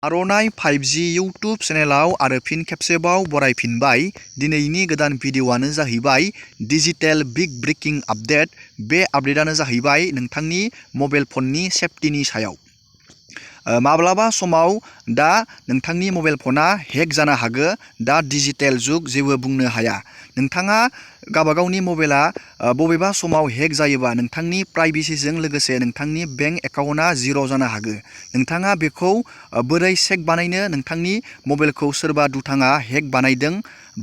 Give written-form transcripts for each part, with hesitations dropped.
आर'नाइ 5G YouTube चेनेलाव आरो फिन खेबसेबाव बरायफिनबाय। दिनैनि गोदान भिडिअ'आनो जाहैबाय डिजिटेल बिग ब्रेकिं आपडेट। बे आपडेटआनो जाहैबाय नोंथांनि मबाइल फननि सेफटिनि सायाव। माब्लाबा समाव दा नोंथांनि मबाइल फना हेक जानो हागौ। दा डिजिटेल जुग, जेबो बुंनो हाया। नोंथाङा गावबागावनि मबाइला बबेबा समाव हेक जायोबा नोंथांनि प्राइभेसिजों लोगोसे नोंथांनि बेंक एकाउन्टआ जिर' जानो हागौ। नोंथाङा बेखौ बोरै चेक बानायनो? नोंथांनि मबाइलखौ सोरबा दुथाङा हेक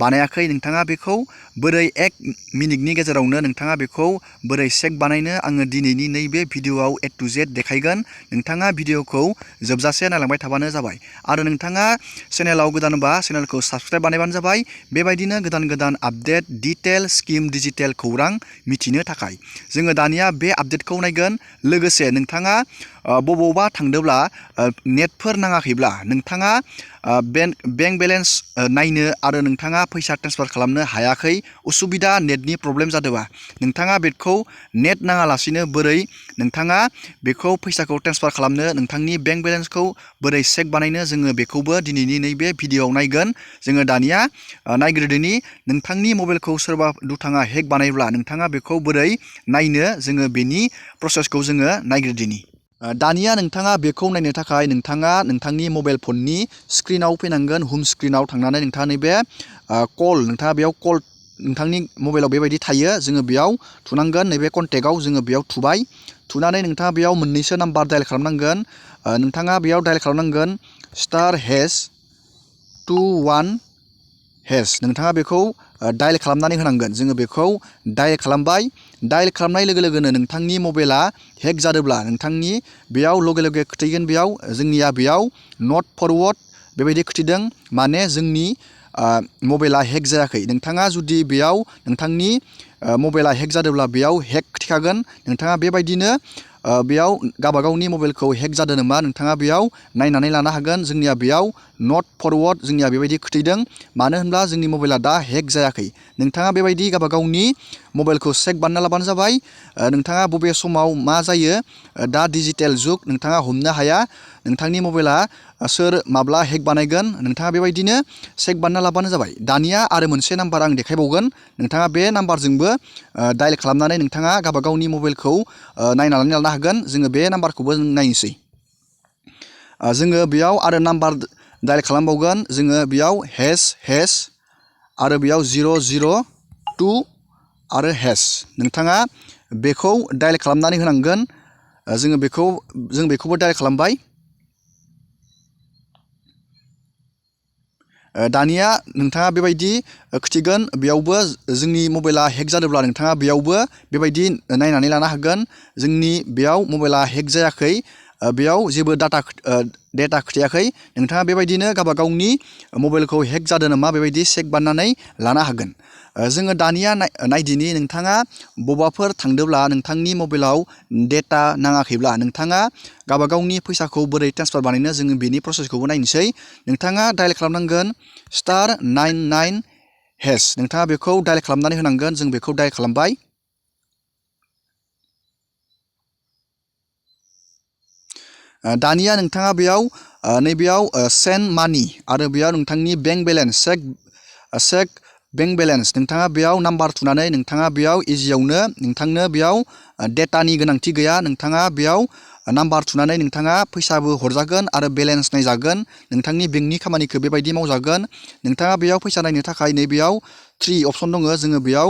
बानायाखै, नोंथाङा बेखौ बोरै 1 मिनिटनि गेजेरावनो नोंथाङा बेखौ बोरै चेक बानायनो? आङो दिनैनि नैबे भिडिअ'आव A to Z देखायगोन। नोंथाङा भिडिअ'खौ जोबजासे नायलांबाय थाबानो जाबाय। आरो नोंथाङा चेनेलाव गोदानबा चेनेलखौ साबस्क्राइब बानायबानो जाबाय। बेबायदिनो गोदान गोदान आपडेट, डिटेल, स्किम, डिजिटेल खौरां मिथिनो थाखाय। जोङो दानिया बे आपडेटखौ नायगोन। लोगोसे नोंथाङा बबावबा थांदोंब्ला नेटफोर नाङाखैब्ला नोंथाङा बेंक बेलेन्स नायनो आरो नोंथाङा फैसा ट्रेन्सफार खालामनो हायाखै, उसुबिदा नेटनि प्रब्लेम जादोंबा नोंथाङा बेखौ नेट नाङालासिनो बोरै नोंथाङा बेखौ फैसाखौ ट्रेन्सफार खालामनो, नोंथांनि बेंक बेलेन्सखौ बोरै चेक बानायनो, जोङो बेखौबो दिनैनि नैबे भिडिअ'आव नायगोन। जोङो दानिया नायग्रोदोनि नोंथांनि मबाइलखौ सोरबा दुथाङा हेक बानायब्ला नोंथाङा बेखौ बोरै नायनो, जोङो बेनि प्रसेसखौ जोङो नायग्रोदोनि। दानिया नोंथाङा बेखौ नायनो थाखाय नोंथाङा नोंथांनि मबाइल फननि स्क्रिनाव फैनांगोन। हम स्क्रिनाव थांनानै नोंथाङा नैबे नोंथाङा बेयाव कल, नोंथांनि मबाइलाव बेबायदि थायो, जोङो बेयाव थुनांगोन। नैबे कन्टेक्टआव जोङो बेयाव थुबाय। थुनानै नोंथाङा बेयाव मोननैसो नाम्बार डायेल खालामनांगोन। नोंथाङा बेयाव डायेल खालामनांगोन *#21#। नोंथाङा बेखौ डायेल खालामनानै होनांगोन। जोङो बेखौ डायेल खालामबाय। डायेल खालामनाय लोगो लोगोनो नोंथांनि मबाइला हेक जादोंब्ला नोंथांनि बेयाव लगे लगे खोथैगोन। बेयाव जोंनिया बेयाव नट फरवार्ड बेबायदि खोथैदों, माने जोंनि मबाइला हेक जायाखै। नोंथाङा जुदि बेयाव नोंथांनि मबाइला हेक जादोंब्ला बेयाव हेक खोथैखागोन। नोंथाङा बेबायदिनो बेयाव गावबागावनि मबाइलखौ हेक जादों नामा नोंथाङा बेयाव नायनानै लानो हागोन। जोंनिया बेयाव नट फरवार्ड जोंनिया बेबायदि खोथैदों, मानो होनब्ला जोंनि मबाइला दा हेक जायाखै। नोंथाङा बेबायदि गावबागावनि मबाइलखौ चेक बानायना लाबानो जाबाय। नोंथाङा बबे समाव मा जायो, दा डिजिटेल जुग, नोंथाङा हमनो हाया नोंथांनि मबाइला सोर माब्ला हेक बानायगोन। नोंथाङा बेबायदिनो चेक बानायना लाबानो जाबाय। दानिया आरो मोनसे नाम्बार आं देखायबावगोन। नोंथाङा बे नाम्बारजोंबो डायेल खालामनानै नोंथाङा गावबागावनि मबाइलखौ नायनानै लानो हागोन। जोङो बे नाम्बारखौबो नायनोसै। जोङो बेयाव आरो नाम्बार डायेल खालामबावगोन। जोङो बेयाव # आरो बेयाव 002 आरो #। नोंथाङा बेखौ डायेल खालामनानै होनांगोन। जों बेखौबो डायेल खालामबाय। दानिया नोंथाङा बेबायदि खोथिगोन। बेयावबो जोंनि मबाइला हेक जादोंब्ला नोंथाङा बेयावबो बेबायदि नायनानै लानो हागोन। जोंनि बेयाव मबाइला हेक जायाखै, बेयाव जेबो डेटा खोथायाखै। नोंथाङा बेबायदिनो गावबागावनि मबाइलखौ हेक जादों नामा बेबायदि चेक बानायनानै लानो हागोन। जोङो दानिया नायदिनि नोंथाङा बबावबाफोर थांदोंब्ला नोंथांनि मबाइलाव डेटा नाङाखैब्ला नोंथाङा गावबागावनि फैसाखौ बोरै ट्रेन्सफार बानायनो, जोङो बेनि प्रसेसखौबो नायनोसै। नोंथाङा डायेल खालामनांगोन *99#। नोंथाङा बेखौ डायेल खालामनानै होनांगोन। जों बेखौ डायेल खालामबाय। दानिया नोंथाङा बेयाव नैबेयाव सेन्ड मानि आरो बेयाव नोंथांनि bank balance check bank balance, नोंथाङा बेयाव नाम्बार थुनानै नोंथाङा बेयाव इजियावनो, नोंथांनो बेयाव डेटानि गोनांथि गैया। नोंथाङा बेयाव नाम्बार थुनानै नोंथाङा फैसाबो हरजागोन आरो बेलेन्स नायजागोन। नोंथांनि बेंकनि खामानिखौ बेबायदि मावजागोन। नोंथाङा बेयाव फैसा नायनो थाखाय नैबेयाव 3 अप्सन दङ। जोङो बेयाव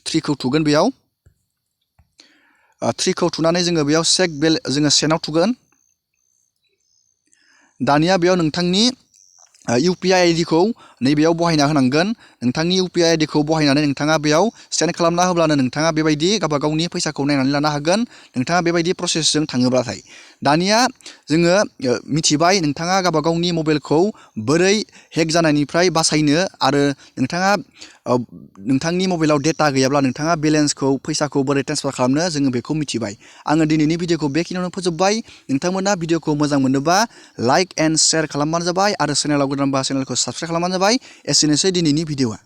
3खौ थुगोन। बेयाव 3खौ थुनानै जोङो बेयाव जोङो सेनाव थुगोन। दानिया बेयाव नोंथांनि UPI आइडिखौ नैबेयाव बहायना होनांगोन। नोंथांनि UPI आइडिखौ बहायनानै नोंथाङा बेयाव सेन्ड खालामना होब्लानो नोंथाङा बेबायदि गावबागावनि फैसाखौ नायनानै लानो हागोन। नोंथाङा बेबायदि प्रसेसजों थाङोब्लाथाय। दानिया जोङो मिथिबाय नोंथाङा गावबागावनि मबाइलखौ बोरै हेक जानायनिफ्राय बासायनो आरो नोंथाङा नोंथांनि मबाइलाव डेटा गैयाब्ला नोंथाङा बेलेन्सखौ, फैसाखौ बोरै ट्रेन्सफार खालामनो, जोङो बेखौ मिथिबाय। आङो दिनैनि भिडिअखौ बेखिनियावनो फोजोबबाय। नोंथांमोना भिडिअखौ मोजां मोनोबा लाइक एन्ड शेयार खालामबानो जाबाय आरो चेनेलाव गोदानबा चेनेलखौ साबस्क्राइब खालामबानो जाबाय। एसेनोसै दिनैनि भिडिअआ।